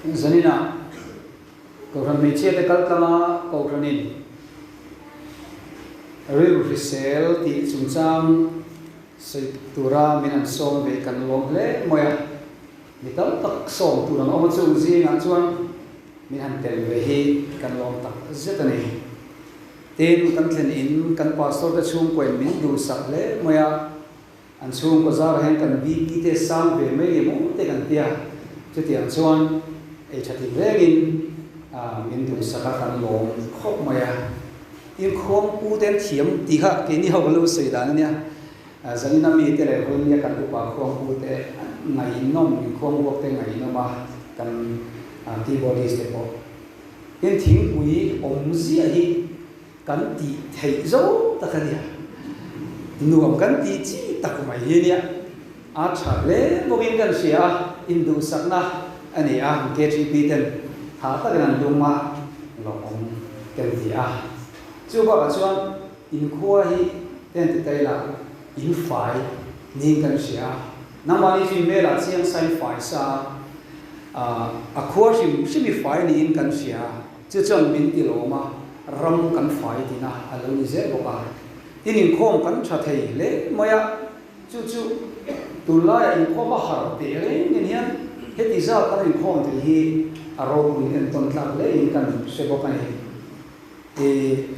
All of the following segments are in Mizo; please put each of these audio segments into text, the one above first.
Zaninah Kohhran hmeichhiate kaltlanga Kohhranin rilru hrisel tih chungchang sawi tura min an sawm ve kan lawm hle mai a. Mi tam tak sawm tur an awm a, chung zingah chuan min han tel ve hi kan lawm tak zet a ni. Tin, kan thlen in kan Pastor te chhungkuain min duhsak hle mai a. An chhungkaw zarah hian kan BP te sang ve mai nge maw te kan tia, chutiang chuan ei tha tin rengin min duhsak a kan lawm khawp mai a. Tin khuangpu te an thiam tih kha keini ho kan lo sawi dan a nia, Zanina mi te leh Vawinia kan upa khuangpu te ngaihnawm, inkhuangbuak te ngaihnawm a kan keyboardist te pawh. Tin thingpui awm ziah hi Kan tih theih zo tak a nia. Nuam kan tih chi tak mai hi nia. A tha hle bawkin kan hria a, induhsakna a ni a, KTP ten tha takin an lum a, lawmawm kan ti a. Chu bakah chuan inkhua hi ten ti taila in fai niin kan hria a. Nangmahni chu in melah chiang sain fai sa a, a khua hrim hrim i fai niin kan hria a. Chu chuan min ti lawm a, ram kan fai tina a lo ni zel bawk a. Tin inkhawm kan tha thei hle mai a, chu chu tunlaiah inkhawm a har teh reng in hian heti zat kan inkhawm thei hi a ropui entawn tlak hle in kan hre bawk a ni. Ih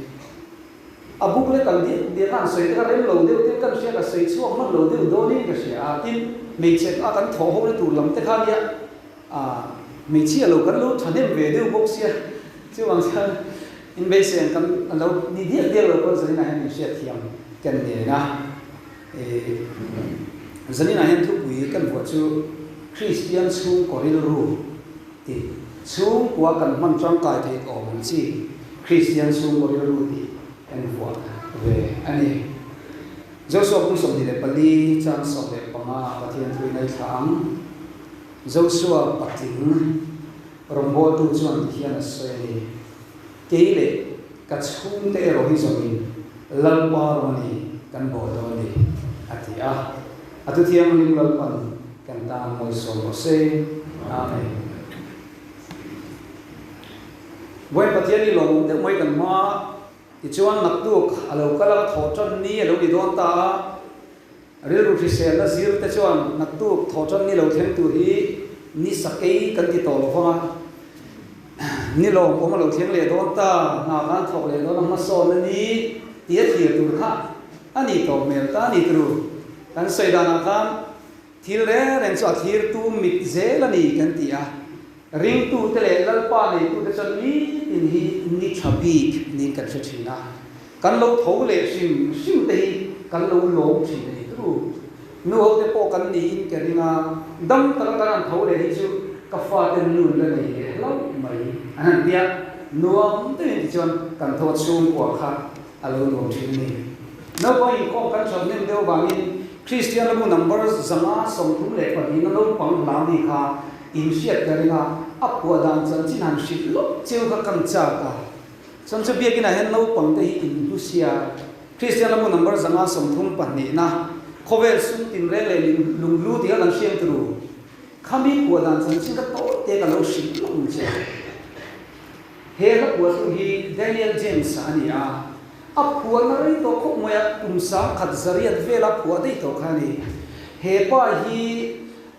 a buk leh kan diak diak a han sawi te kha rem lo deuh te kan hria ka sawi chhuak hman lo deuh dawnin ka hria a, tin hmeichhe a kan thawh ho na tur lam te kha nia A hmeichhia lo kan lo thahnem ve deuh bawk sia, chuvang chuan inbeiseng kan lo ni diak diak lo pawn Zaninah hian min hriatthiam kan nen a. Zaninah hian thupui kan vuah chu Kristian chhungkaw rilru tih, chhungkua kan hman tangkai theih awm ang chi Kristian chhungkaw rilru tih kan vuah ve a ni. Joshua bung 24 chang 15 Pathian thu in a i thlah ang. Joshua patling rawngbawltu chuan ti hian a sawi a ni, Kei leh ka chhungte erawh hi zawngin Lalpa rawng a ni kan bawl dawn a ni, a ti a. A Thuthianghlim Lalpan kan tan mawlsawm rawh se. Amen. Vawiin Pathian hi lawmawm deuh mai kan hma tichuan naktuk a lo kal a, ka thawh tan ni a lo ni dawn ta a. Rilru hriselna zir te chuan naktuk thawhtan ni lo thleng tur hi ni sakei kan ti tawh lo vang a, ni lawmawm a lo thleng leh dawn ta, hna kan thawk leh dawn a hmasawn a ni tih a thlir tur kha a ni tawh hmel ta a ni turu. Kan sawi danah khan thil reng reng chu a thlirtu mit zel a ni kan ti a, ringtute leh Lalpa neitute chuan nitin hi ni tha bik niin kan hre thin a. Kan lo tho leh hrim hrim te hi kan lo lawm thin a ni turu. Nu ho te pawh kan niin ka ring a, dam taka kan han tho leh hi chu ka fate nun la nei leh hlauh mai an han tia, nuam deuhin tichuan kan tho a chhungkua kha a lo nuam thin a ni. Naupang inkhawm kan that hnem deuh vangin Kristian lamu number 532 na naupang hla mi kha inhriat ka ring a, a phuah dan chanchin han hrilh lawk cheu kha kan chak a. Chuan chu biakinah hian naupang te hi in hlu sia. Kristian lamu number 532 na khawvel sum tinreng leh lunghlu tih kha kan hriam turu. Khami phuah dan chanchin kha tawi te ka lo hrilh lawk ang che. He hla phuahtu hi Daniel James a ni a, a phuahna rei tawh khawp mai a, kum 10,000 zariat vela phuah daih tawh kha a ni. He pa hi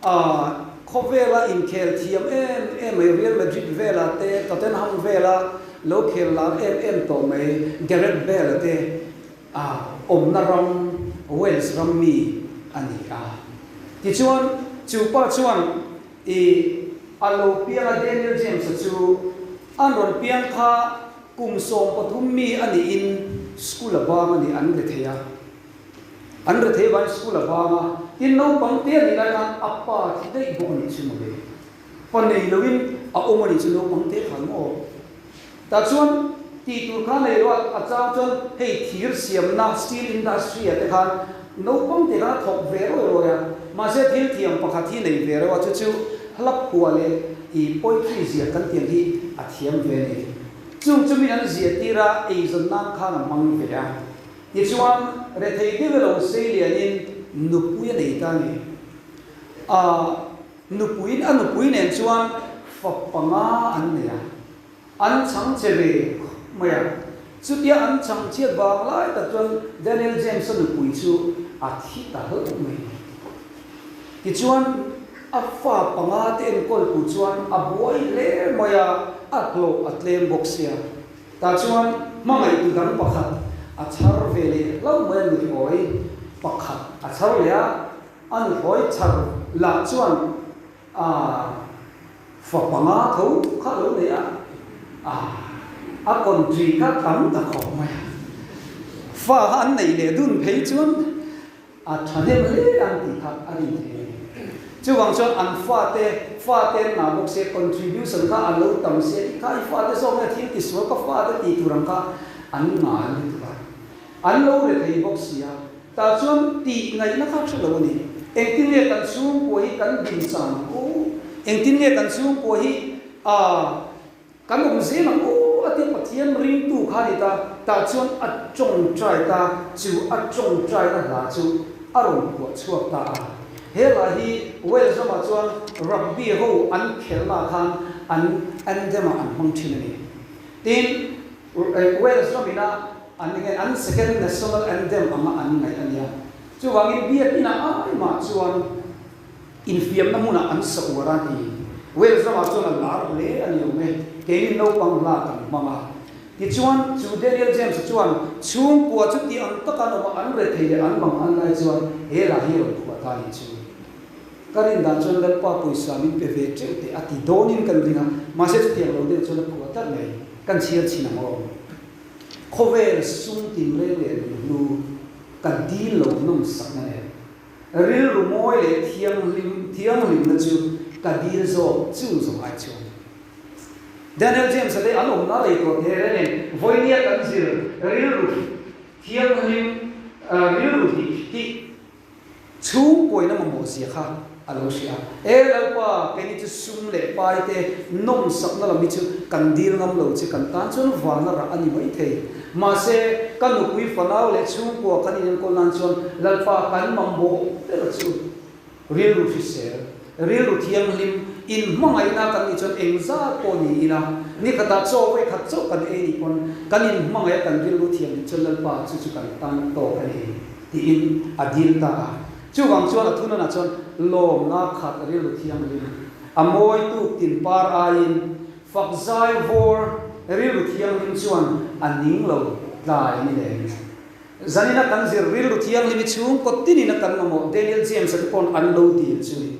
A khawvela inkhel thiam em em mai Real Madrid vela te, Tottenham vela lo khel lar em em tawh mai Gareth Bale te a awmna ram Wales ram mi a ni a. Tichuan chu pa chuan i a lo piang a Daniel James a chu an rawn piang kha kum 13 mi a niin school a bang a ni an re thei a. An rethei vangin school a vang a, tin naupang te a nih lai khan a pa thi daih bawk a nih chu mawle. Pa nei loin a awm a nih chu naupang te khan maw. Tah chuan tih tur kha nei lo a, a chang chuan hei thir siamna steel industry ah te khan naupang te khan a thawk ve rawi rawi a, mahse thil thiam pakhat hi nei ve reuh a, chu chu hla phuah leh ih poetry ziah kan tih ang hi a thiam ve a ni. Chung chu min an ziah tir a, eizawn nan khan a hmang ve a. Tichuan, rethei deuh elo sei lianin nupui a nei ta a ni. A nupuiin a nupui nen chuan Fa panga an nei a, an chhang che ve khawp mai a. Chutia an chhang chhiat vang lai tak chuan Daniel James-a nupui chu a thi ta hlauh mai. Tichuan, a fa panga te enkawl tur chuan a buai hle mai a, a hlawh a tlem bawk sia. Tah chuan hmangaihtu dang pakhat a chhar ve leh hlauh mai a, nuthlawi pakhat a chhar leh a, a nuthlawi chhar lah chuan a fa panga tho kha a lo nei a, a a country kha tam ta khawp mai a, fa kha an neih leh dun phei chuan A thahnem hle ang tih kha a rin thei a ni. Chuvang chuan an fate, fate an ngah bawk sia, contribution kha a lo tam sia, i kha i fate zawk nge thil tisual ka fate tih tur ang kha an ngai lutuk a. An lo re thei bawk sia. Tah chuan tih ngaihna kha hre lo a ni. Engtin nge kan chhungkua hi kan din chan ang u? Engtin nge kan chhungkua hi a Kan awm zel ang aw a tia Pathian ringtu kha a ni ta, tah chuan a tawngtai ta, chu a tawngtaina hla chu a rawn phuah chhuak ta a. He hla hi Wales ramah chuan rugby ho an khelhna khan an anthem ah an hmang thin a ni. Tin, Wales ramina an enge an second national anthem anga an ngaih a nia. Chuvangin biakinah ai mah chuan Infiamna hmunah an sa uar a ni. Wales ramah chuan a lar hle a ni awm e. Keini naupang hla kan hmang a. Tichuan, chu Daniel James-a chuan chhungkua chu ti ang taka an awm a, an rethei leh an mang an lai chuan he hla hi rawn phuah ta a nih chu. Ka rin dan chuan Lalpa pawisa min pe ve teuh teh a ti dawnin kan ring a, mahse chutiang lo deuh chuan a phuah tlat mai. Kan chhiar chhin ang aw. Khawvel sum tinreng leh lunghlu ka dil lo nawmsakna nen. Rilru mawi leh thianghlim thianghlimna chu ka dil zawk chu zawng ai chuan. Daniel James-a te an awmna rei tawh the reng in vawinia kan zir rilru thianghlim rilru dik hi chhungkuaina mamawh zia kha a lo hria a. E Lalpa, keini chu sum leh pai te nawmsakna lam hi chu kan dil ngam lo che, kan tan chuan vana rah a ni mai thei. Mahse, ka nupui fanau leh chhungkua kan inenkawl nan chuan Lalpa kan mamawh ber chu rilru hrisel, rilru thianghlim, inhmangaihna kan nih chuan engzat pawh ni ila, ni khatah chaw vawi khat chauh kan ei nih pawn kan inhmangaih a kan rilru thianghlim chuan Lalpa chu chu kan tan tawk a ni tiin a dil ta a. Chuvang chuan a thunanah chuan lawmna khat rilru thianghlim a mawi tuk tin par aiin Fak zai vawr rilru thianghlim chuan a ning lo tlai ni leng. Zanina kan zir rilru thianghlim i chhungkaw tinin a kan mamawh Daniel James-a te pawn an lo dil chu ni.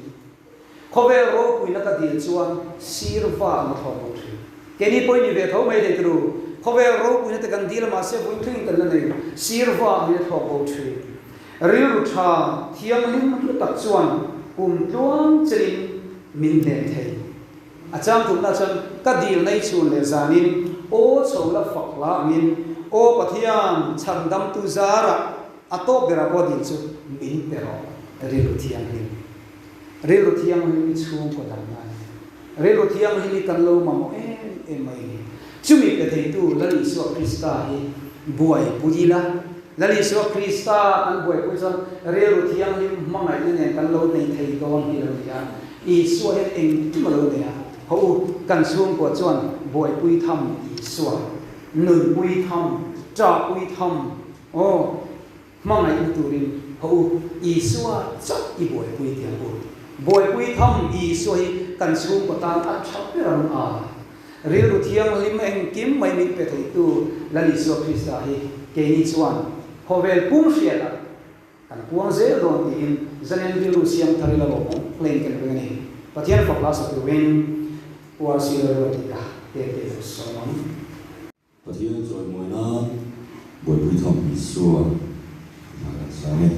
Khawvel ropuina ka dil chuan sirva an thlawh bo thin. Keini pawhin ni ve tho mai thei turu. Khawvel ropuina te kan dil a mahse vawiin thlengin kan la nei lo. Sirva angin a thlawh bo thin. Rilru tha thianghlim hlu tak chuan kum tluang chenin min hnem thei. A chang tumna chuan ka dil nei chhun leh zanin aw chho la fak hla angin Aw Pathian chhandamtu zarah a tawp berah pawh dil chu min pe rawh. Rilru thianghlim. Rilru thianghlim i chhungkaw damna a ni. Rilru thianghlim i kan lo mamawh em em mai a ni. Chumi pe theitu Lal Isua Krista hi buaipui ila, Lal Isua Krista kan buaipui chuan rilru thianghlim hmangaihna nen kan lo nei thei dawn hi lo ni a. Isua hian engkim a lo nei a, Haw u, kan chhungkua chuan buaipui tham Isua, nunpui tham, ṭahpui tham, aw, hmangaihna turin haw u, Isua chauh i buaipui ti ang u. Buaipui tham Isua hi kan chhungkua tan a ṭha ber ang a, rilru thianghlim engkim mai min pe theitu Lal Isua Krista hi keini chuan khawvel pum hriatah Kan puang zel dawn tiin Zalen rilru siam thar ila lawm awm hleng kan ring a ni. Pathian fak hla sa turin URC Lalruatika te te lo sawm ang. Pathian chawimawi nan buaipui tham Isua hna kan sang e.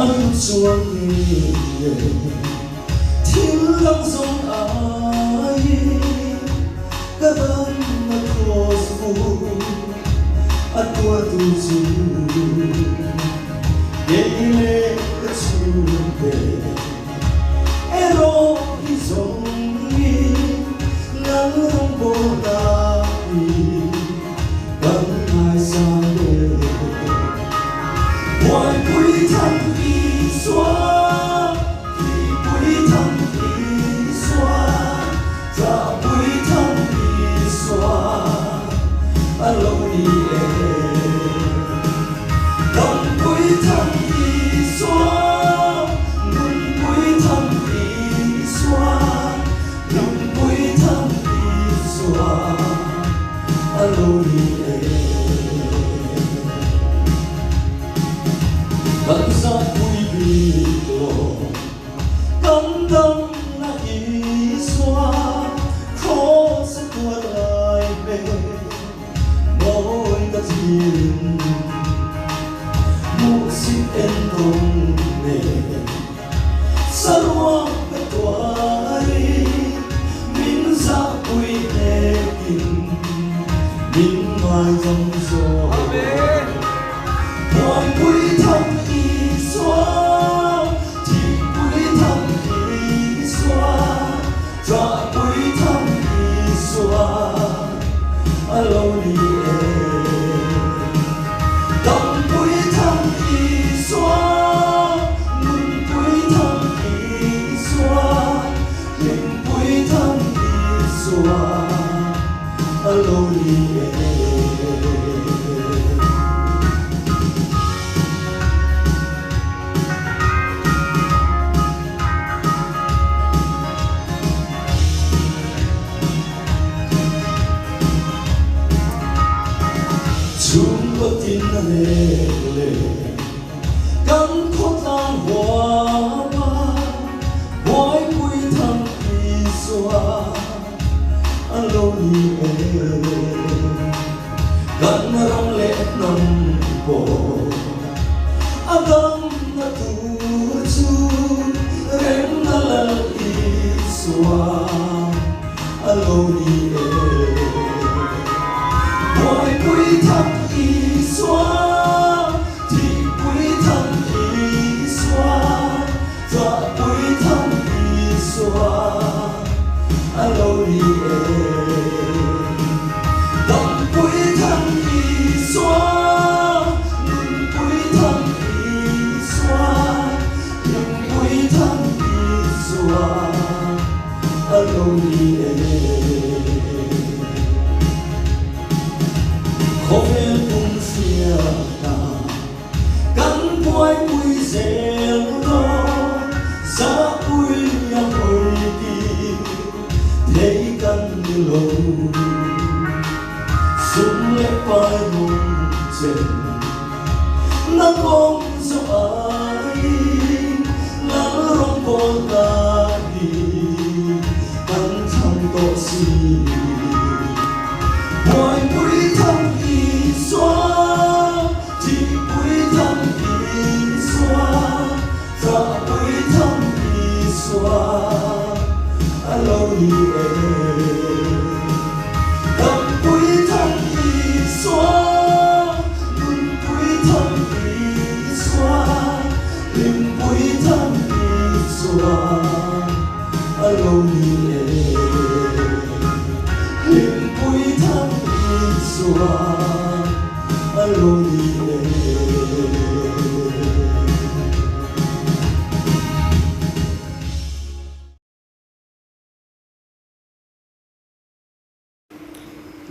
An chuan nge thil dang zawng aiin ka damna cross bul a tuartu chu kei leh ka chhungte erawh. Chhandamna Isua kraws a tuar lai hmel mawi ka thlirin Hmuhsit entawn nen saruak ka tuarin min zahpui hnekin min ngaidam zawk. Buaipui tham Isua, thihpui tham Isua, ṭahpui tham Isua a lo ni e. Dampui tham Isua, nunpui tham Isua, hlimpui tham Isua a lo ni e. Chhungkaw tin a nek leh kan khawtlang huama buaipui thang Isua a lo ni e. Kan ram leh hnam pawh a damna tur chu remna lal Isua a lo ni e. Buaipui tham Isua, thihpui tham Isua, tlahpui tham Isua a lo ni e. Dampui tham Isua, nunpui tham Isua, hlimpui tham Isua a lo ni e. Khawvel pum hriatna kan buaipui zel dawn, zahpui a hawi tih thei kan ni lo. Sum leh pai mawng chen na kawng zawh aiin lal rawngbawl ka hi kan thlang tawh si. Buaipui tham Isua, thihpui tham Isua, tlahpui tham Isua a lo ni e. Dampui tham Isua, nunpui tham Isua, hlimpui tham Isua a lo ni e. Hlimpui tham Isua a lo ni e.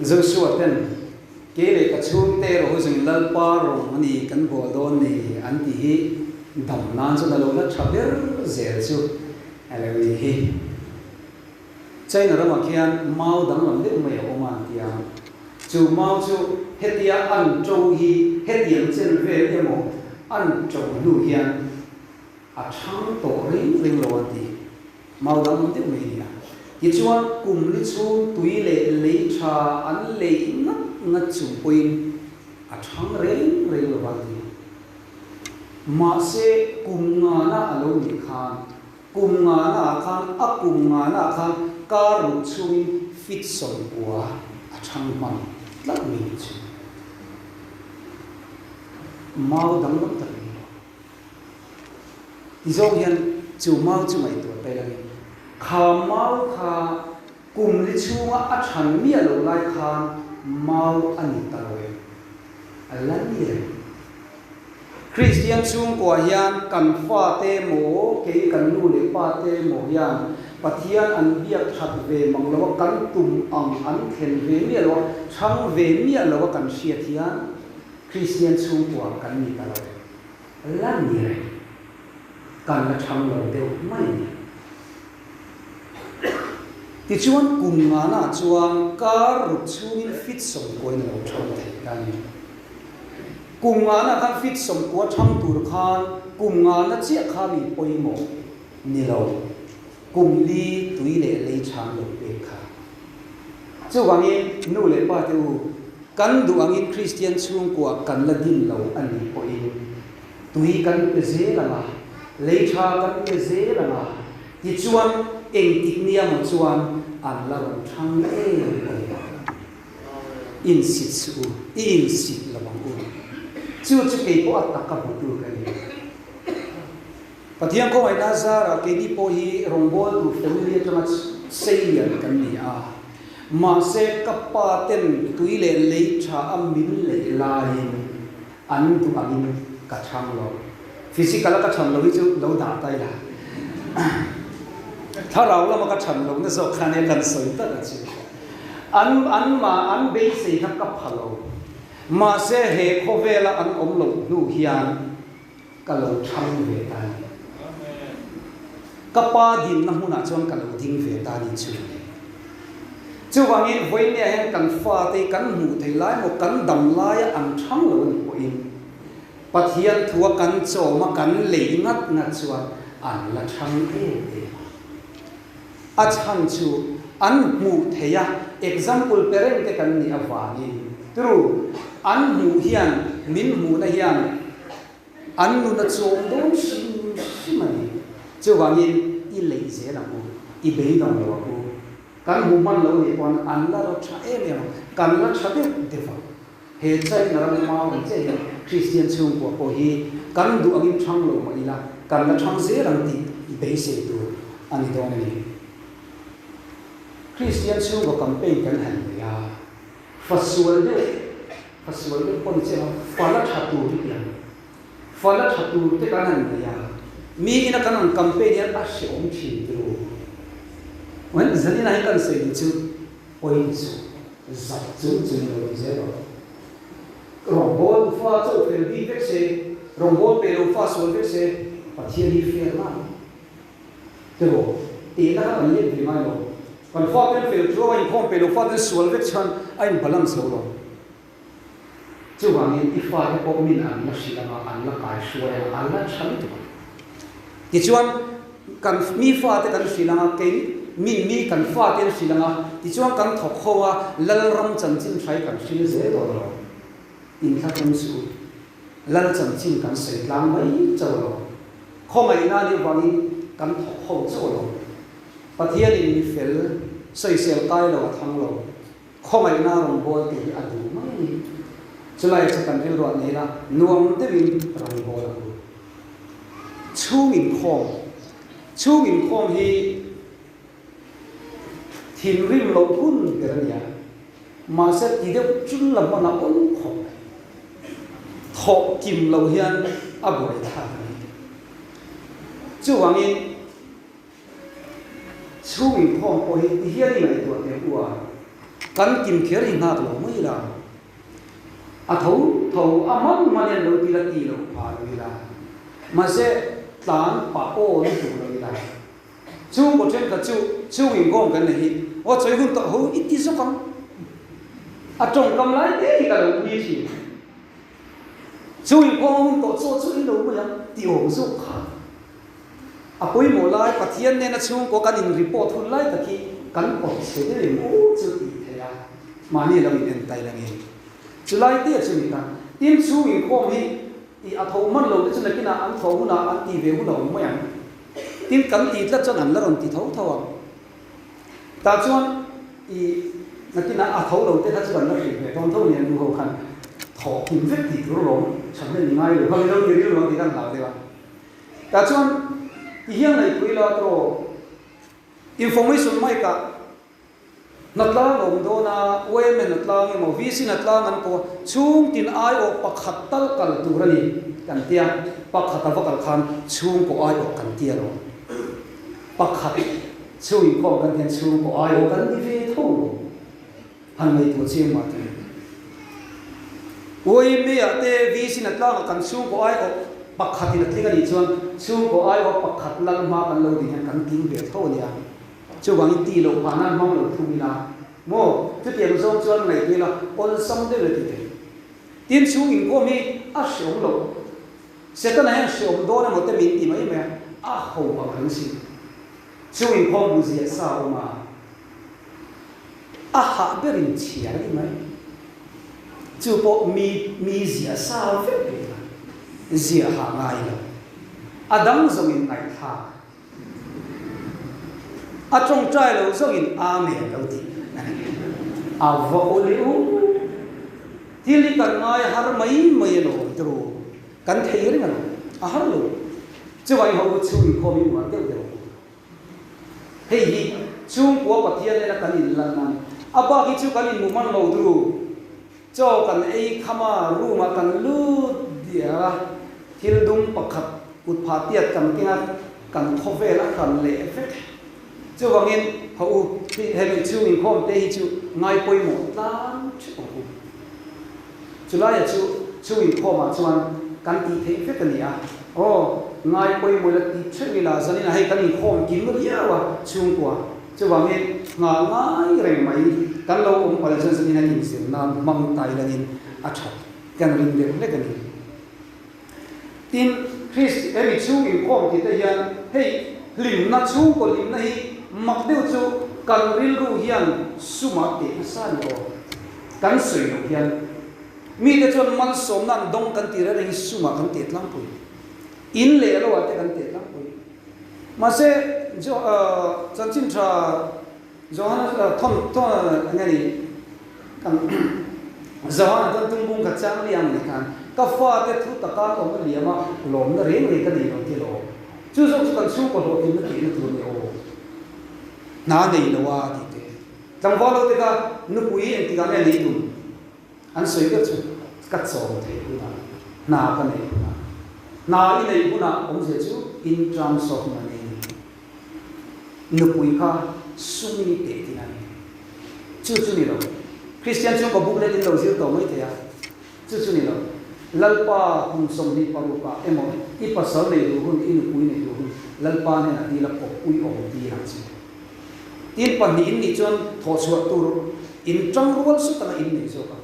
Joshua ten, Kei leh ka chhungte erawh hi zawng Lalpa rawng a ni kan bawl dawn ni an ti hi dam nan chuan a lo la tha ber zel chu a lo ni hi. China ramah khian mau danglam deuh mai a awm a an ti a, chu mau chu hetia an to hi hetiang chen vel emaw an to hnu hian a thang tawh reng reng lo an ti. Mau danglam deuh mai a ni a. Tichuan kum li chhung tui leh lei tha an leih ngat ngat chung pawhin a thang reng reng lo an ti. Mahse kum ngana a lo nih khan Kum ngana ah khan a kum ngana ah khan kar ruk chungin fit 90 a chhang hman tlat mai ni chu. Mau danglam tak ni lo. Tizawng hian chu mau chu ngaihtuah ta ila nge. Kha mau kha kum li chhunga a chhan miah lo lai khan mau a ni ta lo em? A la ni reng. Kristian chhungkua hian kan fate emaw, kei kan nu leh pate emaw hian Pathian an biak that ve mang lo a, kan tum ang an thlen ve miah lo a, chhang ve miah lo a kan hriat hian Kristian chhungkua kan ni ta lo em? La ni reng. Kan la chhang lo deuh mai a ni. Tichuan kum ngana chuan kar ruk chhungin fit 90 in a lo chhang thei ta a ni. Kum ngana khan fit 90 chhang tur khan kum ngana chiah kha mi pawimawh ni lo. Kum li tui leh lei tha an lo pek kha. Chuvangin nu leh pa te u, kan duh angin Kristian chhungkua kan la din lo a nih pawhin tui kan pe zel ang a, lei tha kan pe zel ang a, tichuan engtik nia maw chuan an la rawn thang em em ang. Insit suh u, i insit lo ang u. Chu chu kei pawh a tak a hmutu ka ni. Pathian khawngaihna zarah keini pawh hi rawngbawltu family atanga sei lian kan ni a. Mahse ka pa ten tui leh lei tha a min leh laiin an duh angin ka chhang lo. Physical a ka chhan lo hi chu lo dah ta ila. Thlarau lama ka chhan lohna zawk kha nia kan sawi tak a chu. An an mah an beisei kha ka pha lo. Mahse he khawvela an awm loh hnu hian Ka lo thlang ve ta ni. Ka pa dinna hmunah chuan ka lo ding ve ta ni chu le. Chuvangin vawinia hian kan fate kan hmuh thei lai maw kan dam laia an thlang lo a nih pawhin Pathian thua kan chawma kan lei ngat ngat chuan an la thlang em em a. A chhan chu an hmuh theih a, example pe reng te kan nih avangin turu an hmuh hian min hmuhna hian an nun a chawm dawn hrim hrim a ni. Chuvangin i leih zel ang u, i beidawng lo ang u. Kan hmuh hman lo nih pawn an la rawt tha em em ang, kan la tha deuh deuh ang. He China ram mau ang chiah hian Kristian chhungkua pawh hi kan duh angin thang lo mah ila, kan la thang zel ang tih beisei tur a ni dawn a ni. Kristian chhungkaw campaign kan han nei a, fa sual deuh, fa sual deuh pawh ni chiah lo, fa la tha tur hi tiang, fa la tha tur te kan han nei a, mi ina kan han campaign hian a hrehawm thin tiro. Zaninah hian kan sawi duh chu Pawi chu zak chung chung in lo ti zel rawh. Rawngbâwl fa chauh fel bik vek se, rawngbâwl pe lo fa sual vek se, Pathian hi fair ngai tiraw? Tehna kha kan let ve ngai lo. Kan faten fel chu a inkhawm pe lo faten sual vek chuan a in balance lo lo. Chuvangin i fate pawh min an la hrilh anga an la kai hruai anga an la tha lutuk ang. Tichuan kan mi fate kan hrilh anga kei min mi kan fate an hrilh anga tichuan kan thawk ho a Lalram chanchin hrai kan hril zel dawn lo. Inthlahrung suh u. Lal chanchin kan sawi tlang mai chauh lo. Khawngaihna nih avangin kan thawk ho chauh lo. Pathianin mi fel sawisel kai lo a thang lo. Khawngaihna rawngbâwl tih hi a duh mai a ni. Chulai chu kan rilruah nei ila, nuam deuhin rawngbâwl a hmu. Chhung inkhawm, Chhung inkhawm hi thinrim loh hun ber a ni a, mahse ti deuh chul la hman a awl khawp mai. Thawh kim loh hian a buaithlak a ni. Chuvangin. Chhung inkhawm pawh hi ti hian i ngaihtuah teh u a, kan kim kher i nghak lo mai la, a tho tho a hman hman hian lo ti la ti lo phah lo ila, mahse tlan pah aw lutuk lo ila. Chhungkaw thenkhat chu chhung inkhawm kan nei hi aw chawi hun tawh ho i ti zawk ang, a tawngkam lai te hi ka lo ui thin. Chhung inkhawm a hun tawh chaw chu i lo mai ang ti awm zawk kha. A pawimawh lai Pathian nena chhungkaw kan in report hun lai tak hi kan awt chhe deuh em aw chu tih theih a, mahni lo in en tai la nge. Chulai te chu ni ta. Tin chhung inkhawm hi i a tho hman lo te chu nakinah an tho hunah an ti ve hun a awm mai ang. Tin kan ti tlat chuan an la rawn ti tho tho ang. Tah chuan i nakinah a tho lo te kha chu kan la hrilh ve dawn tho ni an nu ho khan thawh kim vek tih tur alawm chhan ni ngai lo kha min lo ti rilru ang tih khan hlau deuh a. Tah chuan ti hian ngaihpui la tawh information mic ah hnatlang a awm dawn a, YMA hnatlang emaw VC hnatlang an pawh a, chhungtin aiawh pakhat tal kal tur a ni kan tia, pakhat a va kal khan chhungkaw aiawh kan tia lo, pakhat chhung inkhawm kan tian chhungkaw aiawh kan ni ve tho lo. Han ngaihtuah chiang mah teh. YMA ah te VC na tlangah kan chhungkaw aiawh pakhatin a tling a nih chuan chhungkaw aiawh pakhat lal hma kan lo ding hian kan tling ve tho a nia. Chuvangin tih loh phah nan hmang lo thung ila maw? Chutiang zawng chuan ngaihtuah ila awlsam deuh e ti teh. Tin chhung inkhawm hi a hreawm loh. Setana hian hreawm dawn emaw te min ti mai mai a, a ho ang reng si. Chu inkhawm bu ziah sa a awm a, a hah berin chhiar a ni mai. Chu pawh mi mi ziah sa vek rih a, ziah hah ngai lo. A dang zawngin ngaihthlak. A tawngtai lo zawngin Amen lo tih a ni. A va aw leh u. Thil hi kan ngai har mai mai alawm tiraw? Kan thei reng alawm. A har lo. Chuvangin ho chu chhung inkhawm hi uar deuh deuh ang. Hei hi chhungkua Pathian nena kan inlan a ni. A bak hi chu kan inhmu hman lo tiraw? Chaw kan ei kham a, room ah kan lut diar a, thil dum pakhat kut phah tiat kan keng a, kan khawvel a hran leh vek. Chuvangin, haw u, hemi chhung inkhawm te hi chu ngai pawimawh tlang theuh ang u. Chulaia chu chhung inkhawm ah chuan kan tih theih vek a ni a, aw, ngai pawimawh ila ti theuh ila, zanin ah hei kan inkhawm kim riau a chhungkua. Chuvangin, nghah ngai reng mai kan lo awm palh chuan zanin a inzir nan hmang tai langin a that kan ring deuh hlek a ni. Tin, Krist hemi chhung inkhawm tih te hian hei hlimna, chhungkaw hlimna hi mak deuh chu kan rilru hian sumah teh nasa a ni aw. Kan sawi loh hian mite chuan malsawmna an dawng kan tih reng rengin sumah kan teh tlangpui. In leh lo ah te kan teh tlangpui. Mahse, chanchin tha Johana thawn thawn eng nge ni kan Johana chuan tungbung kha chang liam ni khan ka fate thu taka an awm a liam a, lawmna reng reng ka nei lo ti lo. Chu zawk chu kan chhungkaw hlawhtlinna tihna tur ni aw. Hna nei lo a tih te. Tlangval ho te kha nupui engtikah nge nei tum? An sawi ber chu ka chawm theih hunah, hna ka neih hunah. Hna i neih hunah awmzia chu in terms of money nupui kha sum i teh tin a ni. Chu chu ni lo. Kristian chhungkaw booklet in lo zir tawh mai thei a, chu chu ni lo. Lalpa kum 26 ah emaw i pasal nei duh hun, i nupui nei duh hun Lalpa hnenah dil a kawppui awm tir ang che. Tin, pahnihin nih chuan thawhchhuah tur in tang rual sut anga in nei zawk a.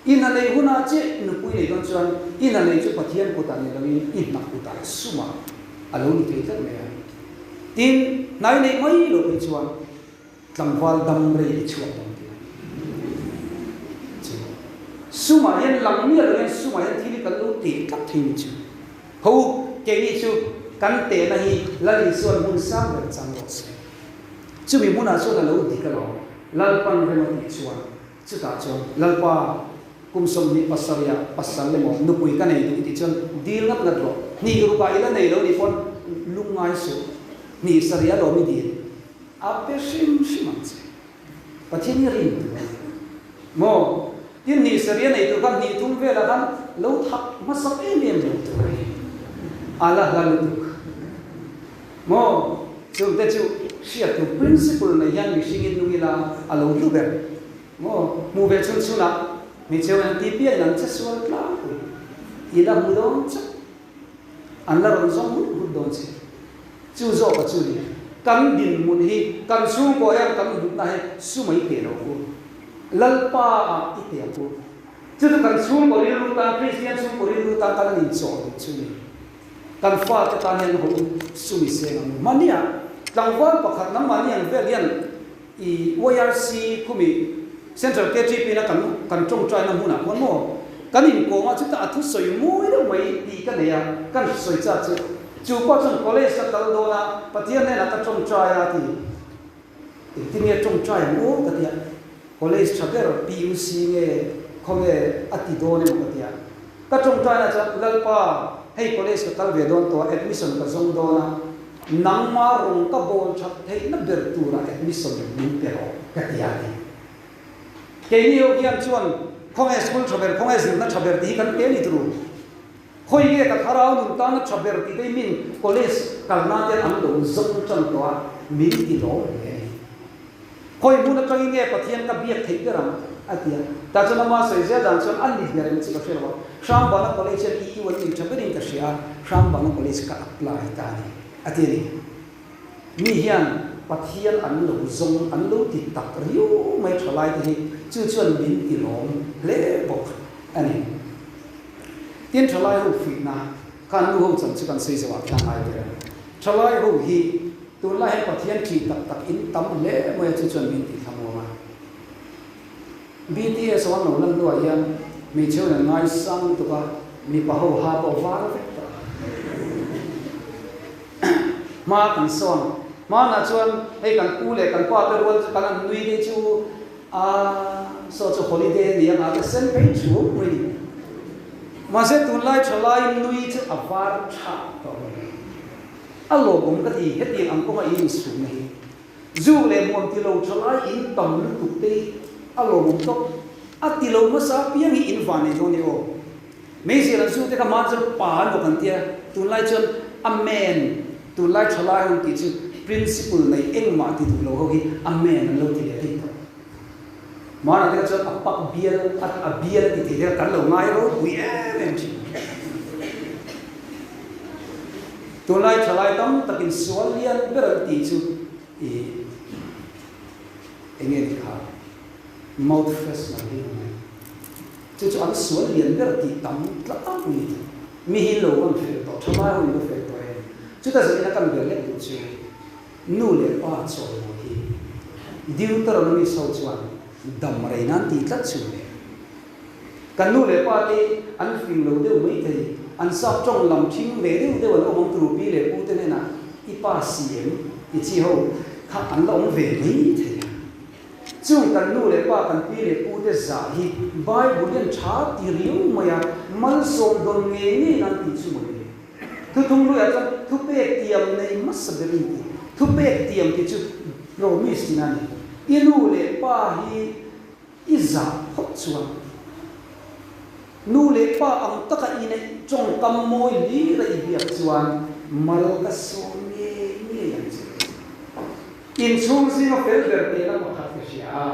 I hna nei hunah che nupui nei dawn chuan i hna nei chu Pathian kutah ni loin i hna kutah sumah a lo ni thei tlat mai a. Tin, hna i neih mai loh phei chuan tlangval dam rei i chhuak dawn tih a ni. Chu sumah hian lang miah lo hian sumah hian thil hi kan lo teh tlat thei ni chu. Ho, keini chu kan tehna hi Lal Isua'n hmun sang ber chang rawh se. Chumi hmunah chuan a lo dik alawm, Lalpan rem a tih chuan. Chutah chuan, Lalpa, kum 27 ah pasal emaw nupui ka nei duh i tih chuan dil ngat ngat rawh. Hnih rukah i la nei lo nih pawn lungngai suh. Hnih sarih alawm i dil. A pe hrim hrim ang che. Pathian hi rin tur a ni. Maw? Tin hnih sarih a nei tur khan hnih thum velah khan lo thak hmasak em em lo tur a ni. A la hla lutuk. Maw? Chungte chu hriat tur principle nei hian mihringin nung ila a lo hlu ber. Maw? Hmuh ve chhun chhunah hmeichhe ho hian ti piain an che sual tlangpui. I la hmu dawn chauh. An la rawn zawng hut hut dawn che. Chu zawk a chu ni. Kan dinhmun hi, kan chhungkaw hian kan hlutna hi sumai teh lo u. Lalpa ah i teh ang u. Chu chu kan chhungkaw rilru tan, Kristian chhungkaw rilru tan kan an inchawh duh chu ni. Kan fate tan hian haw u, sum i seng ang u. Mahnia tlangval pakhat nangmahni ang vel hian I YRC khumi Central KTP na kan kan tawngtaina hmunah khuan maw kan inkawm a, chutah a thusawi mawi deuh mai tih ka nei a, kan sawi chak chu. Chu pawh chuan college ka kal dawn a, Pathian hnenah ka tawngtai a ti. Engtin nge tawngtai ang aw ka ti a, college tha ber PUC nge khawnge a ti dawn emaw ka ti a. Ka tawngtaina chuan Lalpa hei college ka kal ve dawn tawh a, admission ka zawng dawn a, Nangma rawng ka bawl that theihna ber turah admission min pe rawh ka ti a ni. Keini ho hian chuan khawnge school tha ber, khawnge zirna tha ber tih hi kan pe a ni turu. Khawi nge ka thlarau nun tana tha ber tih te hi min college kalna te an lo zawng tan tawh a, min ti lawm hle a ni. Khawi hmun atangin nge Pathian ka biak theih ber ang? a ti a. Tah chuan ama sawi zel dan chuan a ni ber em chi ka hre lo a, Hrambana College hian EU an nei tha berin ka hria a, Hrambana College ka apply ta a ni, a ti a ni. Mi hian Pathian an lo zawng, an lo ti tak riau mai tha lai te hi chu chuan min ti lawm hle bawk a ni. Tin, thalai ho fuihna kha nu ho chan chu kan sawi zo ah khan ngai ber a. Thalai ho hi. Tunlai hian Pathian ṭih tak tak in tam hle mai a chu chuan min tih thlamuang a. BTS ho an lo lan hnuah hian hmeichhe ho in an ngaisang lutuk a, mipa ho ha pawh var vek tawh a. Hma kan sawn. Hmanah chuan hei kan pu leh kan pa te rual chu kan an nui te chu a saw chu holiday a ni ang a ka sen phei thu mai ni. Mahse tunlai thalai nui chu a var thah tawh mai. A lawmawm ka ti, hetiang ang kawnga in insumna hi. Zuk leh hmuam ti lo thalai in tam lutuk te hi a lawmawm tawp. A ti lo hmasa apiang hi in van nei dawn ni aw. Meizial an zu te kha hmaan chuan pa an bawk an tia, tunlai chuan a man, tunlai thalai ho tih chu principle nei engmah ti duh lo ho hi a man an lo ti leh daih tawh. Hmaanah te kha chuan a pak bial, a bial a ti thei te kha kan lo ngai ropui em em thin. Tunlai thalai tam takin sual lian ber an tih chu i eng nge ni kha mouth freshener hi a ni. Chu chu an sual lian ber tih tam tlangpui a ni. Mi hi lo van fel tawh, thalai ho in va fel tawh em. Chuta zanin a kan ber lek duh chu nu leh pa chawimawi hi Deuteronomist ho chuan dam rei nan tih tlat chu le. Kan nu leh pa te an fing lo deuh mai thei, an sap tawng lam thing ve deuh deuh an awm ang turu pi leh pu te hnenah i pa si em i chi ho kha an la awm ve mai thei a. Chung kan nu leh pa kan pi leh pu te zah hi Bible hian tha ti riau mai a, malsawm dawn ngei ngei nan tih chu mawle. Thuthung hluiah chuan thupek tiam nei hmasa ber in ti. Thupek tiam tih chu promise tihna a ni. I nu leh pa hi I zah phawt chuan nu leh pa ang taka i neih tawngkam mawi hlir a i biak chuan mal ka sawm ngei ngei ang che. Inchhung zinga fel ber teh la pakhat ka hria a,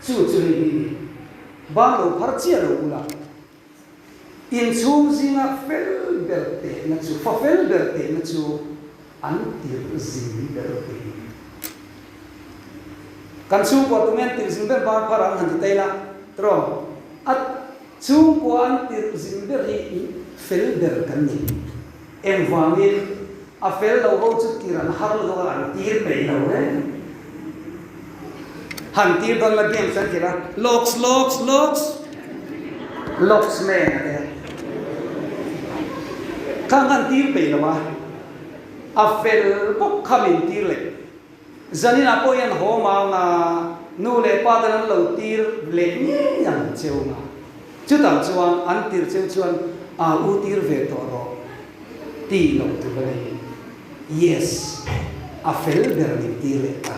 chu chu hei hi ni. Bang lo phar chiah lo ula. Inchhung zinga fel ber tehna chu, fa fel ber tehna chu an tirh zing ber te hi. Kan chhungkua tunge an tirh zing ber bar phar ang han ti ta ila, tiraw? A chhungkua an tirh zing ber hi fel ber kan ni. Engvangin a fel lo ho chu tir an har lo a, an tir peih lo reng. Han tir dawn la games an khel a, locks locks locks locks man a tia. Khang khan tir peih lo a, a fel bawk kha min tir leh. Zaninah pawh hian haw mau nga nu leh pa ten an lo tir leh ngei ang cheu nga. Chutah chuan an tir cheu chuan a u tir ve tawh rawh tih loh tur a nei. Yes, a fel ber min tir leh ta.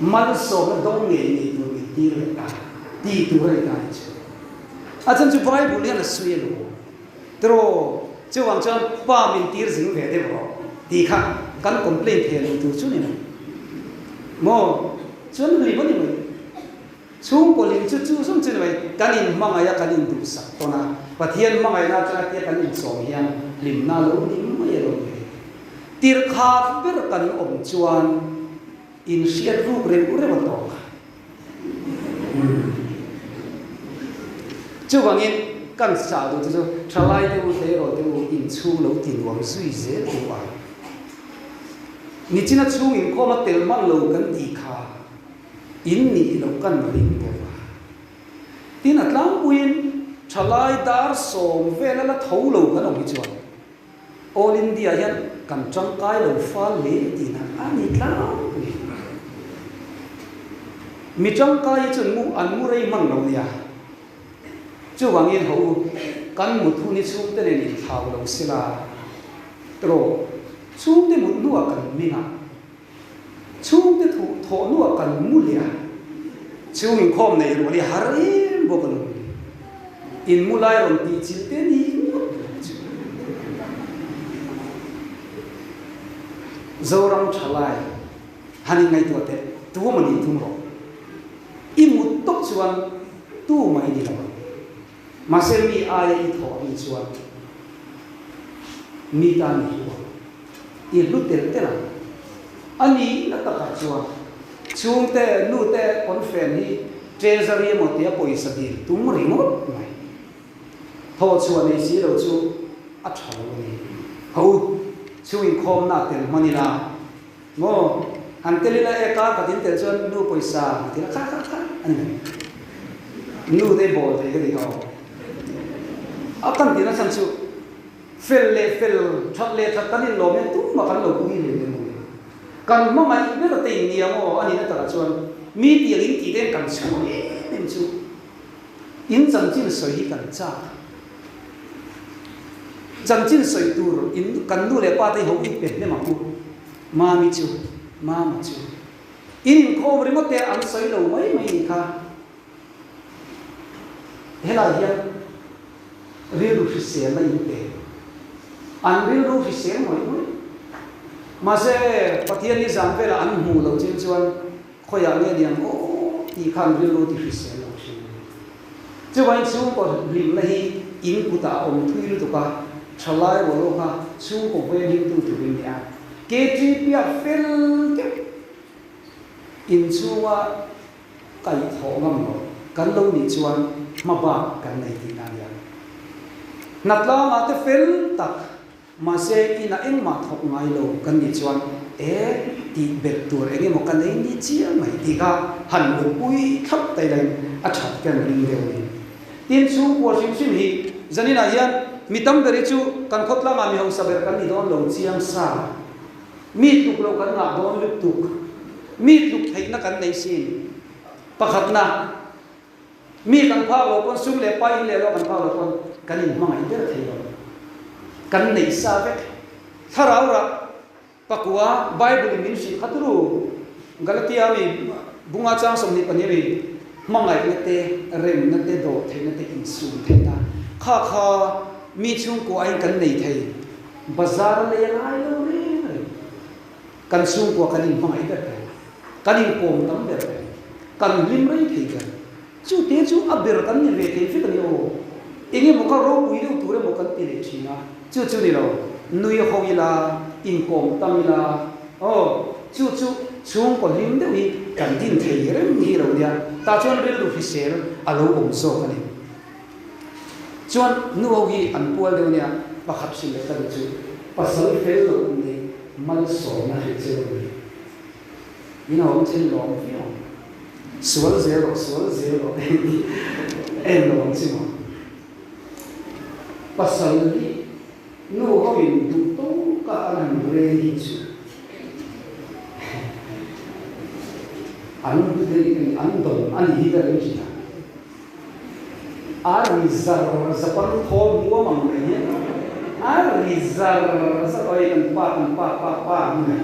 Malsawmna dawng ngei ngei tur min tir leh ta tih tur a ni ta ni chu. A chhan chu Bible hian a sawi a lo. Tiraw, chuvang chuan pa min tir zing ve deuh rawh tih kha kan complain thei lo tur chu ni lo maw? Chuan hlim a ni mai. Chhungkaw hlim chu chu zawng chu ni mai. Kan inhmangaih a, kan induhsak tawn a, Pathian hmangaihna atanga tia kan inchawm hian hlimna lo ni mai a lo ni. Tirhkhat ber kan awm chuan inhriat ruk reuh reuh a tawk. Chuvangin kan chah duh te chu thalai te u tleirawl te u inchhung lo ti nuam zui zel duh a. Nichina chhung inkhawm a tel hman lo kan tih kha in nih loh kan ring deuh a. Tin a tlangpuiin thalai dar sawm vela la tho lo kan awm hi chuan All India hian kan tangkai lo fal hle tihna a ni tlangpui. Mi tangkai hi chuan mu an mu rei hman lo nia. Chuvangin ho u, kan mut hun hi chhungte nen inthlau lo sela tiraw, chhungte mut hnuah kan ming a, chhungte thuh thawh hnuah kan mu leh a, chhung inkhawm nei rual hi har em bawk a lo ni. In mu lai rawn tih chilh te ni ngawt lo chu. Zoram thalai han inngaihtuah teh, tu emaw nih tum rawh. I mut tawp chuan tu mai ni lo ang. Mahse mi aia i thawh anih chuan mi tan i hlu ang. I hlu tel tel ang. A nihna takah chuan chhungte, nute confen hi treasury emaw tia pawisa dil tum ringawt mai. Thawh chhuah nei si lo chu a tha lo a ni. Ho, chhung inkhawmna tel hman ila. Maw? Han tel ila e kar khat in tel chuan nu pawisa han ti la kha kha kha a ni mai. Nu te bawl thei ka ti kha aw. A kan tihna chhan chu fel leh fel, that leh that kan inlawm hian tumah kan lo pui hle hle maw le. Kan hmangaih ber te in nia maw a nihna takah chuan mi tiang in tih te hian kan chhuah em em chu in chanchin sawi hi kan chak. Chanchin sawi tur in kan nu leh pa te ho i pe hnem ang u. Mami chu, Mama chu. In inkhawm ringawt te an sawi lo mai mai nih kha. Helai hian rilru hriselna in pe. An rilru hrisel ngawih ngawih. Mahse, Pathian hi zan velah an hmuh loh chin chuan khawiah nge niang aw tih khan rilru ti hrisel lo thin a ni. Chuvangin chhungkaw hlimna hi in kutah a awm thui lutuk a, thalai rual awka chhungkaw veng himtu turin ni a. KTP-a fel deuh inchhunga kaihthawh ngam lo kan lo nih chuan hma bak kan nei tihna a nia. Hnatlangah te fel tak Mahse, inah engmah thawk ngai lo kan nih chuan e tih belh tur eng emaw ka nei ni chiang mai tih kha han mutpui thlap ta ila in a that kan ring deuh a ni. Tin, chhungkua hrim hrim hi zaninah hian mi tam ber hi chu kan khawtlangah mi hausa ber kan ni dawn lo chiang sa. Mi tluk loh kan ngah dawn lutuk. Mi tluk theihna kan nei sin. Pakhatna. Mi kan phak lo pawn sum leh pa in leh lo kan phak lo pawn kan inhmangaih ber thei lo. Kan neih sa vek. Thlarau rah pakua Bible in min hrilh kha turu. Galatia mi bunga chang 22 mi hmangaihna te, remna te, dawh theihna te, insum theihna kha kha mi chhungkua aiin kan nei thei. Bazar a lei a ngai lo reng reng. Kan chhungkua kan inhmangaih ber thei, kan inkawm tam ber thei, kan hlim rei thei ber. Chu te chu a ber kan ni ve thei vek a ni aw. Eng emaw kha ropui deuh tur emaw kan ti leh thin a, chu chu ni lo, nui ho ila, inkawm tam ila, aw, chu chu chhungkaw hlim deuh hi kan din thei reng hi lo nia, tah chuan rilru hrisel a lo awm zawk a ni. Chuan nu ho hi an pual deuh nia, pakhat hrilh leh ka duh chu pasal fel loh nei malsawmna hrilh che lo ni. In a awm chin lawm viau ang. Sual zel rawh, sual zel rawh en lo ang chi maw. Pasal hi nu ho in duh tawka an han rel hi chu an an dawn a ni hi ka ring thin a. A ri zar zapan thawl muam ang mai hian a ri zar zar awi kan pa kan pa pa pa ang mai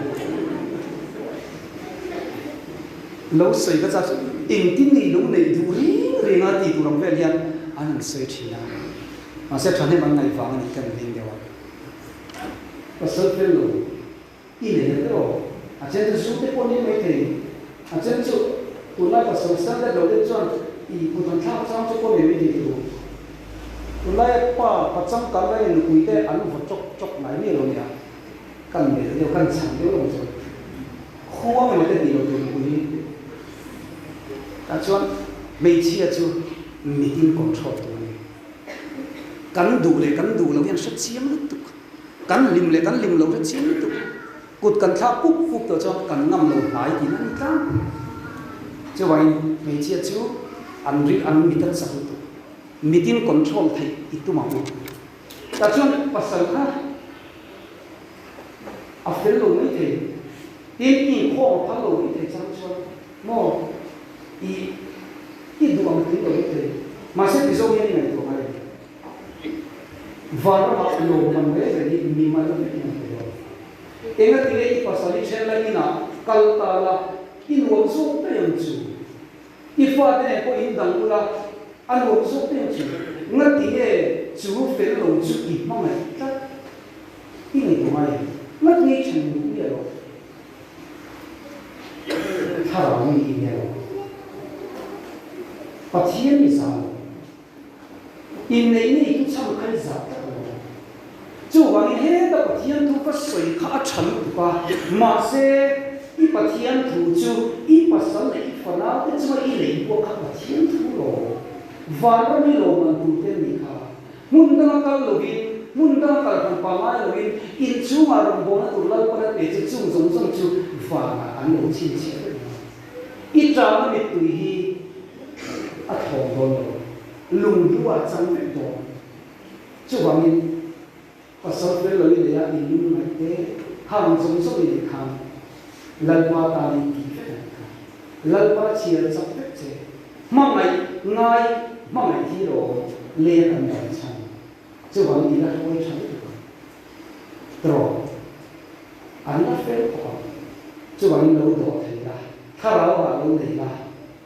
lo sawi ka chak chu engtin nge lo neih duh reng reng a tih tur ang vel hian an han sawi thin a, mahse thahnem an ngaih vang a nih kan ring deuh a. Pasal fel lo. I nei ang tiraw? A chen chu zu te pawh ni mai thei. A chen chu tunlai pasal standard lo deuh chuan i kut han thlak chang chu pawh nei mai thei tur. Tunlai pa pachang kal lai nupui te an vaw chawk chawk ngai miah lo nia. Kan melh deuh, kan chhan deuh lo chuan khuang emaw te tih lo tur nupui hi. Tah chuan hmeichhia chu mitin control tur a ni. Kan duh leh kan duh lo hian hre chiang lutuk. Kan hlim leh kan hlim lo hre chiang lutuk. Kut kan thlak pup pup tawh chuan kan ngam lo hnai tiin an tlangpui. Chuvangin hmeichhia chu an ri an mit a chak lutuk. Mitin control theih i tum ang u. Tah chuan pasal kha a fel lo mai thei. Tin inkhawm a phal lo mai thei chang chuan maw i i duh ang tling lo mai thei. Mahse ti zawng hian i ngaihtuah ngai lo. Vanramah lawmman reng reng hi mi mal vek in an pe dawn. Engati nge i pasal i then lai inah kal ta la, i nuam zawk daih ang chu. I fate nen pawh in dang ula, a nuam zawk daih ang chu. Ngati nge chu fel lo chu i hmangaih tlat? I ngaihtuah ngai em? Ngati nge i then duh miah lo? Thlarau mi i nia lo. Pathian i zah lo. Inneih nei chu chhan kha i zah tlat lo. Chuvangin heta Pathian thu ka sawi kha a tha lutuk a, mahse i Pathian thu chu i pasal leh i fanau te chunga i lei buak kha Pathian thu lo. Vanram i lawmman tur te an nih kha. Hmun danga kal lovin. Hmun danga kal hran pa ngai loin inchhungah rawngbawlna tur Lalpan a pe che chung zawng zawng chu vanah an lo chhinchhiah vek ang. I ṭahna mittui hi a thlawm dawn lo, lunghlu a chang vek dawn. Chuvangin pasal fel lo i nei a, i lungngaih te khang zawng zawng i nei khan Lalpa tanin ti vek ang kha. Lalpa chhiar chak vek che. Hmangaih ngai hmangaih hi rawh lei a kan dan chhan. Chuvang i la hruai tha lutuk ang. Trawh an la fel khawp ang. Chuvangin lo dawh thei la, thlarau rah lo nei la,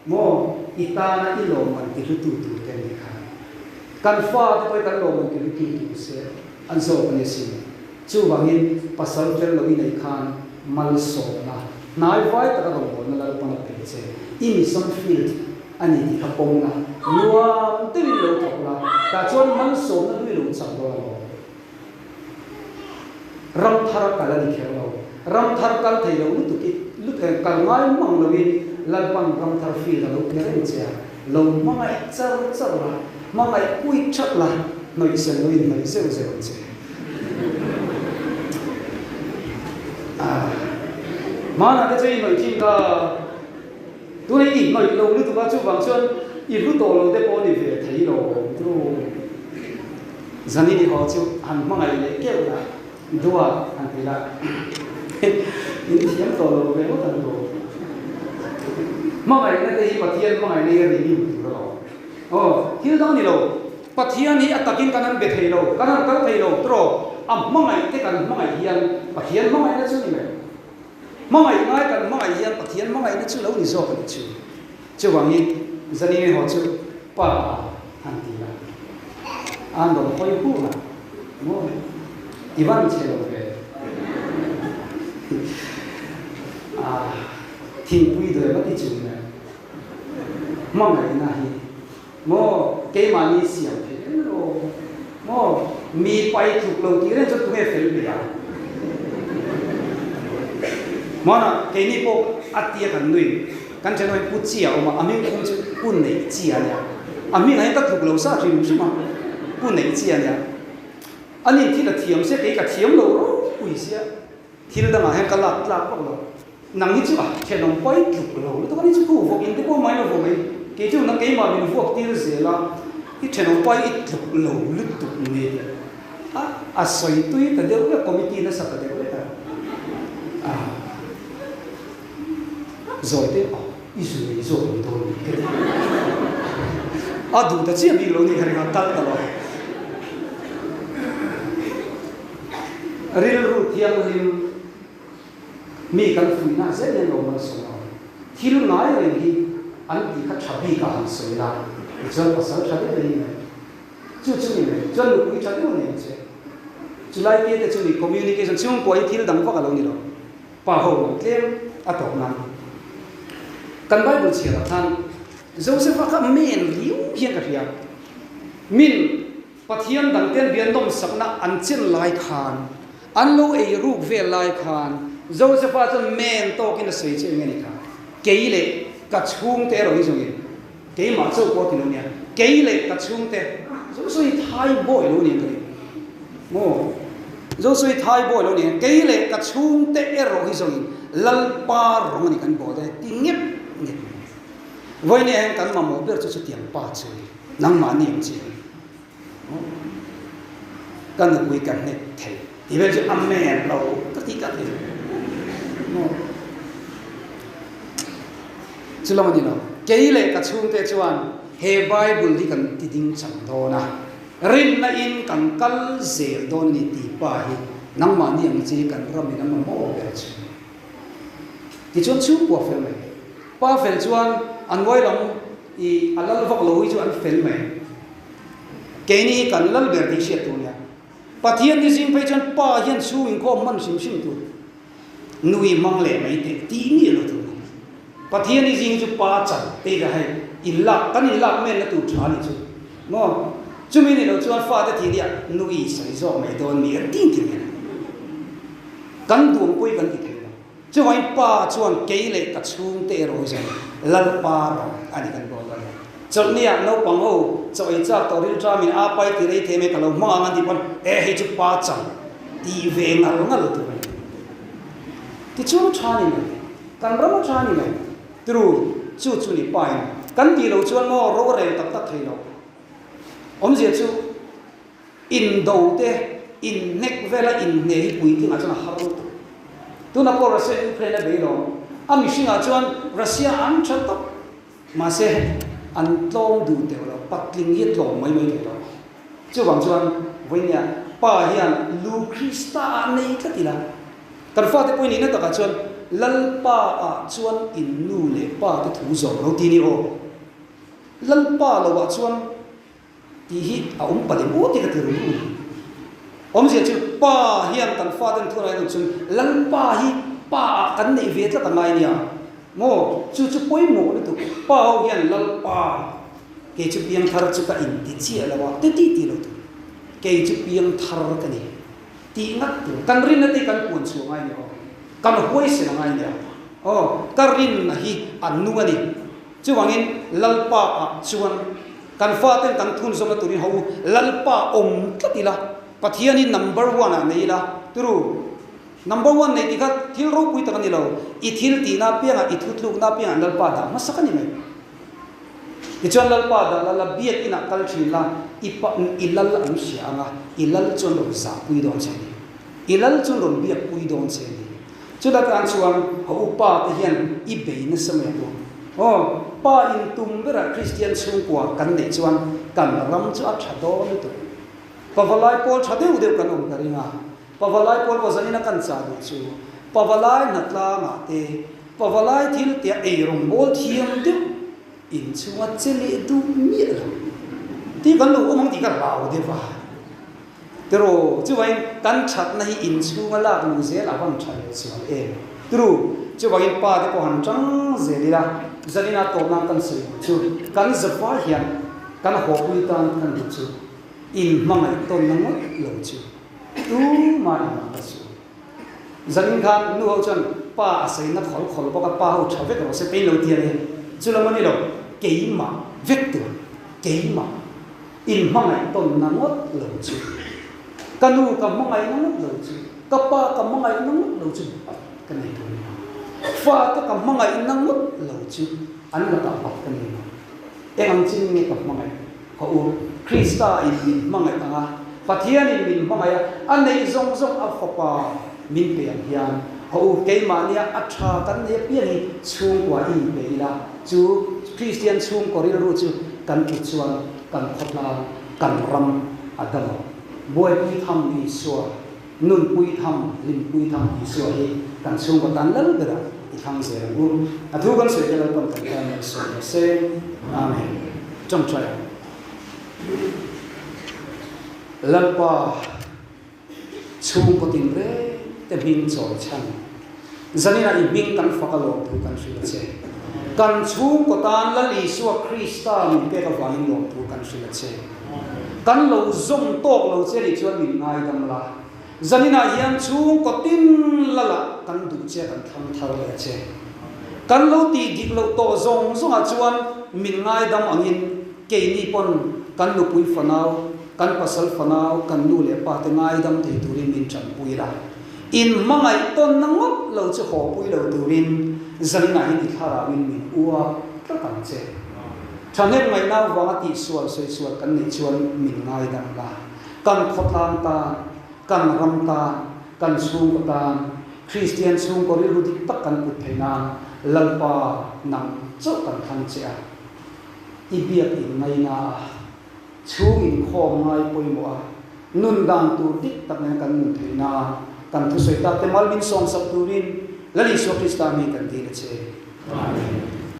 maw i tana i lawmman ti hlutu tur te nih kha. Kan fate pawh hi kan lawmman ti hlutu tur se an zawk a ni asin. Chuvangin pasal fel lo i neih khan malsawmna hnaivai taka rawngbawlna Lalpan a pe che. I mission field a ni tih kha pawm la, nuam deuhin lo thawk la, tah chuan malsawmna hlui lo chak dawn a lawm. Ram thar a kal a ni kher lo. Ram thar kal thei lo lutuk i kal ngai mang loin Lalpan ram thar field a lo pe reng che a, lo hmangaih char char la, hmangaih pui that la, hnawih sen loin hnawih zeuh zeuh ang che. Hmanah te chu i hnawih thin kha. Tuna i hnawih lo lutuk a, chuvang chuan i hlu tawh lo te pawh ni ve thei lo tu. Zanin i haw chu han hmangaih leh keuh la, duat han ti la, in thiam tawh lo ve ngawt ang tu. Hmangaihna te hi Pathian hmangaihna hi a renew tur a lo. Aw, thil dang ni lo. Pathian hi a takin kan han be thei lo, kan han kal thei lo tawh. A hmangaih te kan hmangaih hian Pathian hmangaihna chu ni mai. Hmangaih ngai kan hmangaih hian Pathian hmangaihna chu lo ni zawk a ni chu. Chuvangin Zanin haw chu pa han ti a, an rawn hawi hu a, maw i van chhe lo ve. Ah, thingpui duai va ti chung le. Hmangaihna hi maw keimahni siam theih reng lo maw mi pai tluk lo tih reng chuan tunge fel ve ang hmanah keini pawh a tia kan nui kan ṭhen awin pu chi a awm a a hming phung chu pu neih chi a nia a hming ah hian ka tluk lo sa hrim hrim a pu neih chi a nia ani thil a thiam sia kei ka thiam lo ropui sia. Thil dangah hian ka lak tlak vak lo. Nang hi chu a thenawm pawi tluk lo lutuk a ni chu khu vuak in te pawh mai lo vuak mai. Kei chu nang keimah min vuak tir zel a, i thenawm pawi i tluk lo lutuk nge tih a a sawi tui ta deuh vek, committee nasa ta deuh vek a. A zawi te a i zu nei zawk ang dawn ni ka ti. A duh ta chiah bik lo ni ka ring a, kal ta lo. Rilru thianghlim mi kan fuihna zel hian lo malsawm ang. Thil ngai reng hi an tih kha tha bik a han sawi la, tichuan pasal tha deuh in mai. Chu chu ni mai. Chuan nupui tha deuh a ni ang che. Chulai te te chu ni communication chhungkua hi thil dang vak a lo ni lo. Pa ho lam tlem a tawp nan. Kan Bible chhiarah khan Joseph-a kha men riau hian ka hria. Min. Pathian dangten bian nawmsakna an chen lai khan, an lo ei ruk vel lai khan, Josepha chuan men tawkin a sawi che eng nge ni kha? Kei leh ka chhungte erawh hi zawngin, keimah chauh pawh ti lo nia, kei leh ka chhungte, Zosawi thai bawi lo nia ka ti. Maw? Zosawi thai bawi lo nia, kei leh ka chhungte erawh hi zawngin Lalpa rawng a ni kan bawl dawn e ti ngep ngep mai. Vawiin hian kan mamawh ber chu chutiang pa chu a ni. Nangmahni ang chi ka nupui ka hnek thei tih vel chu amen lo ka tih tak ni chu lam a ni lo kei leh ka chhungte chuan he bible hi kan ti ding chang dawn a rinna in kan kal zel dawn a ni tih pa hi nangmahni ang chi kan ram in a mamawh ber chu tichuan chhungkua fel mai pa fel chuan an ngawi lam I a lal vak lo hi chu an fel mai. Keini hi kan lal ber tih hriat tur nia. Pathian ni zing phei chuan pa hian chhung inkhawm hman hrim hrim tur. Nui hmang leh mai teh tih miah lo tur. Pathian ni zing hi chu pa chan te hi hei inlak kan inlak menna tur tha ni chu. Maw? Chumi ni lo chuan fate thi nia nui sawi zawk mai dawn mi an ting ti mai. Kan duangpui kan ti thei lo. Chuvangin Pa chuan kei leh ka chhungte erawh hi zawng Lalpa rawng a ni kan bawl dawn a. Chawlhniah naupang ho chaw ei chak tawh rilṭamin a pai ti rei thei mai ka lo hmang ang an tih pawn e hei chu pa chang tih ve ngal ngal tur a ni. Tichuan a ṭha ni mai, kan ram a ṭha ni mai. Tru, chu chu ni pain kan tih loh chuan maw ro a rel tak tak thei lo. Awmzia chu indo te, inhnek vela inhne hi puitlingah chuan a har lutuk. Tuna pawh Russia in Ukraine a bei lo, a mihringah chuan Russia an tha tawp. Mahse, an tlawm duh teuh lo, patling hi a tlawm mai mai thei lo. Chuvang chuan vawinia pa hian lu Krista ah nei tlat ila, kan fate pawhin nihna takah chuan Lalpa ah chuan in nu leh pa te thu zawm lo ti ni aw. Lalpa lo ah chuan tih hi a awm palem aw tih ka ti rum rum. Awmzia chu pa hian kan faten thu an chuan Lalpa hi pa ah kan neih ve tlat a ngai nia maw? Chu chu pawimawh lutuk. Pa ho hian Lalpa kei chu piangthar chu ka inti chiah lo a ti ti ti lo tur. Kei chu piangthar ka ni tih ngat tur. Kan rinna te hi kan puan chhuah ngai nia aw. Kan huaisen a ngai nia aw. Ka rinna hi a nung a ni. Chuvangin Lalpa ah chuan kan faten kan thunzawmna turin ho u, Lalpa awm tlat ila, Pathian hi number one ah nei ila, turu number one nei tih kha thil ropui tak a ni lo, i thil tihna apiangah, i thutlukna apiangah Lalpa dah hmasa ka ni mai. Tichuan Lalpa dah la la, biak inah kal thin la, i pa i lal an hria ang a, i lal chuan rawn zahpui dawn che a ni, i lal chuan rawn biakpui dawn che a ni. Chula tan chuan a upa te hian i bei nasa mai ang u. Aw, pa in tum berah Kristian chhungkua kan neih chuan kan ram chu a tha dawn lutuk. Pavalai pawl tha deuh deuh kan awm ka ring a, pavalai pawl pawh zanin a kan chah duh chu pavalai hnatlangah te, pavalai thil tia eirawng bawl thiam deuh in chhunga che leh duh miah lo tih kan lo awm ang tih ka hlau deuh a. Tiraw, chuvangin kan thatna hi inchhunga lak luh zel a van tha leh chuan em? Tiraw, chuvangin pa te pawh han tang zel ila, zanina tawp nan kan sawi duh chu, kan zava hian kan hawpui tan kan duh chu, in hmangaih tawnna ngawt lo chu tumah in ang la chu. Zanin khan nu ho chuan pa a sawi na khawl khawl bawk a, pa ho tha vek rawh se pein lo ti a ni. Chulam a ni lo, keimah vek tur, keimah. In hmangaih tawnna ngawt lo chu, ka nu ka hmangaihna ngawt lo chu, ka pa ka hmangaihna ngawt lo chu bat ka nei tur ni lo. Fa te ka hmangaihna ngawt lo chu an lakah bat ka nei lo. Eng ang chin nge ka hmangaih? Ka u, Krista in min hmangaih ang a, Pathian in min hmangaih a, a neih zawng zawng a Fapa min pe ang hian, ka u, keimahnia a tha kan nei apiang hi chhungkua i inpe ila, chu Kristian chhungkaw rilru chu kan tlu chuan kan khawtlang, kan ram a dam ang. Buaipui tham Isua, nunpui tham, hlimpui tham Isua hi kan chhungkaw tan lal berah i thlang zel ang u. A thu kan sawi te Lalpan kan tan leh sawi rawh se. Amen. Tawngtai ang. Lalpa chhungkaw tin reng te hming chawi chhan. Zaninah i hming kan fak a lawmthu kan hrilh a che. Kan chhungkaw tan Lal Isua Krista min pek avangin lawmthu kan hrilh a che. Kan lo zawm tawk lo che nih chuan min ngaidam la. Zaninah hian chhungkaw tin Lalah kan duh che kan thlang thar leh a che. Kan lo tih dik loh tawh zawng zawngah chuan min ngaidam angin keini pawn kan nupui fanau, kan pasal fanau, kan nu leh pa te ngaidam thei turin min tanpui la. In hmangaih tawnna ngawt lo chu haw pui lo turin zaninah hian i thlarauin min uap tlat ang che. Thahnem ngaihna avanga tihsual sawi sual kan neih chuan min ngaidam la. Kan khawtlang tan, kan ram tan, kan chhungkaw tan, Kristian chhungkaw rilru dik tak kan put theih nan Lalpa nang chauh kan thlang che a. I biak in ngaina a. Chhung inkhawm ngai pawimawh a, nun dan tur dik tak nen kan nun theih nan kan thusawi tak te mal min sawmsak turin Lal Isua Krista mi kan dil a che. Amen.